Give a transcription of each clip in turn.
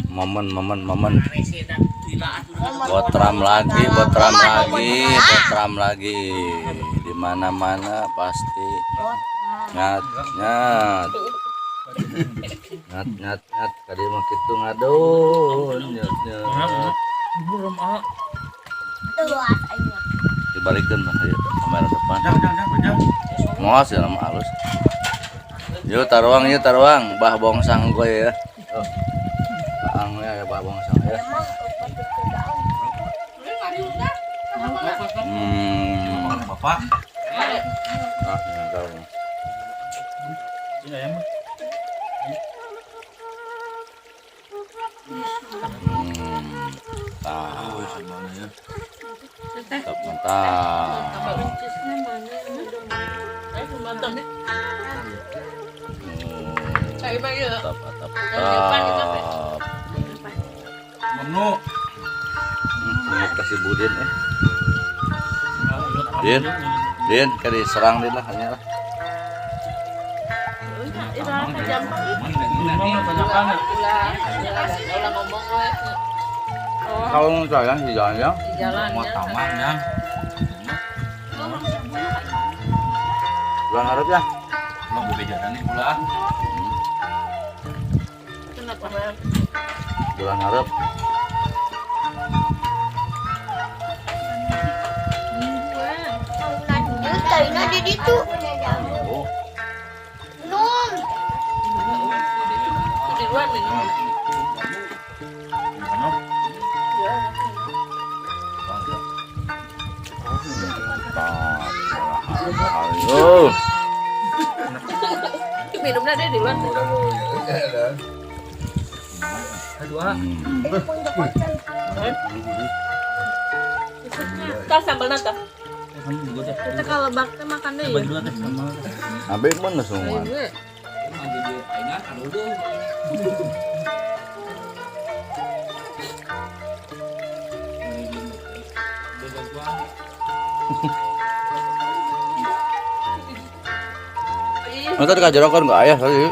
Momen momen momen. Botram lagi, botram lagi, botram lagi. Di mana-mana pasti nyat nyat. Nyat nyat nyat kadi mah kitu ngadon nyat nyat. Belum ah. Dibalikeun mah ieu kamera depan. Moal sih lama halus. Yuk taruang, yuk taruang, bah bongsang gue ya. Tuh. Kaang ya bah bongsang ya. Bapak. Ah, ini tahu. Ini ayam. Tah. Mantap, mantap. Mantap, mantap, mantap. Menu. Kasih Budin eh. Din, Din, kali serang Din lah hanya lah. Kalau saya di jalan ya. Mau taman ya. Bulan harap ya. Mau bebejaran nih pula. Bulan harap. Taina di ditu. Nun. Di luar minum. Ayo. Minumnya deh di luar. Dua. Tah sambal nata. Kita kalau bakte makannya ya. Abe mana semua? Nanti dikajarokan nggak ayah tadi.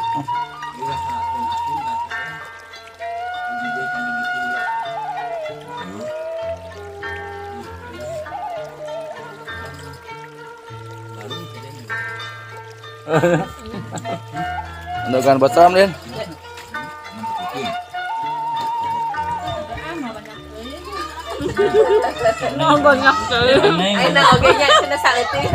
Undangan botram, Din. No, banyak tuh. Ayo oge nya cenah saeutik.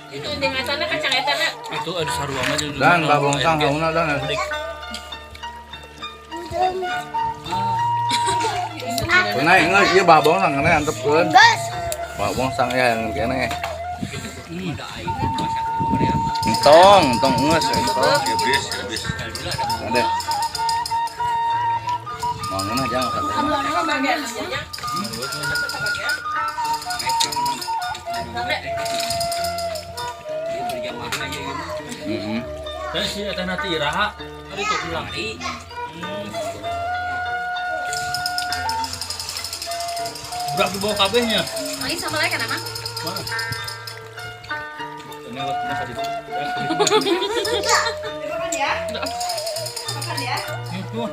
Itu dengan tanah kacang etana. Itu ada sarua mah jadi. Dan babongsang hauna dan. Kena ingat ieu babongsang kena antepkeun. Babongsang ya yang kene. Entong, entong geus entong. Habis, habis. Ada. Mau ngeunah jangan kata. Terus si eta nanti iraha hari itu pulang. Budak di bawah kabehnya. Ini sama lagi kan, Mang? Mana? Ini waktu masa itu. Makan ya. Makan ya. Itu.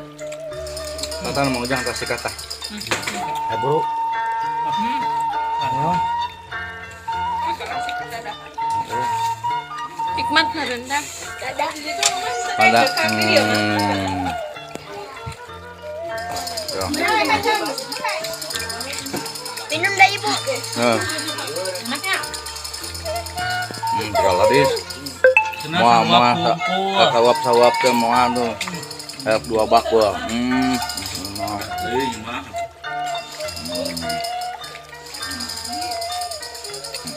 Kata mau jangan kasih kata. Eh bro. Ayo. Nikmat rendah. Pada. Minum dah ibu. Nah. Kalau di mau mau sawap sawap ke mau anu. Dua bakul.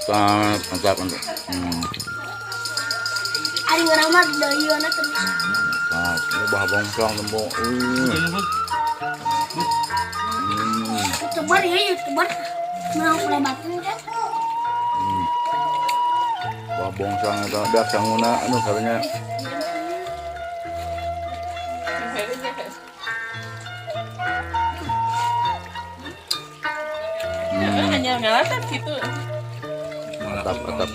Mantap, mantap, mantap. Ari ngeramat dari mana terus. Mantap. Ini bah bongsong tembok. Youtuber ya, youtuber. Menang kelebatan kan? Wah, bongsang eta beak sanguna anu karunya. Hanya ngalatan gitu. Mantap, mantap.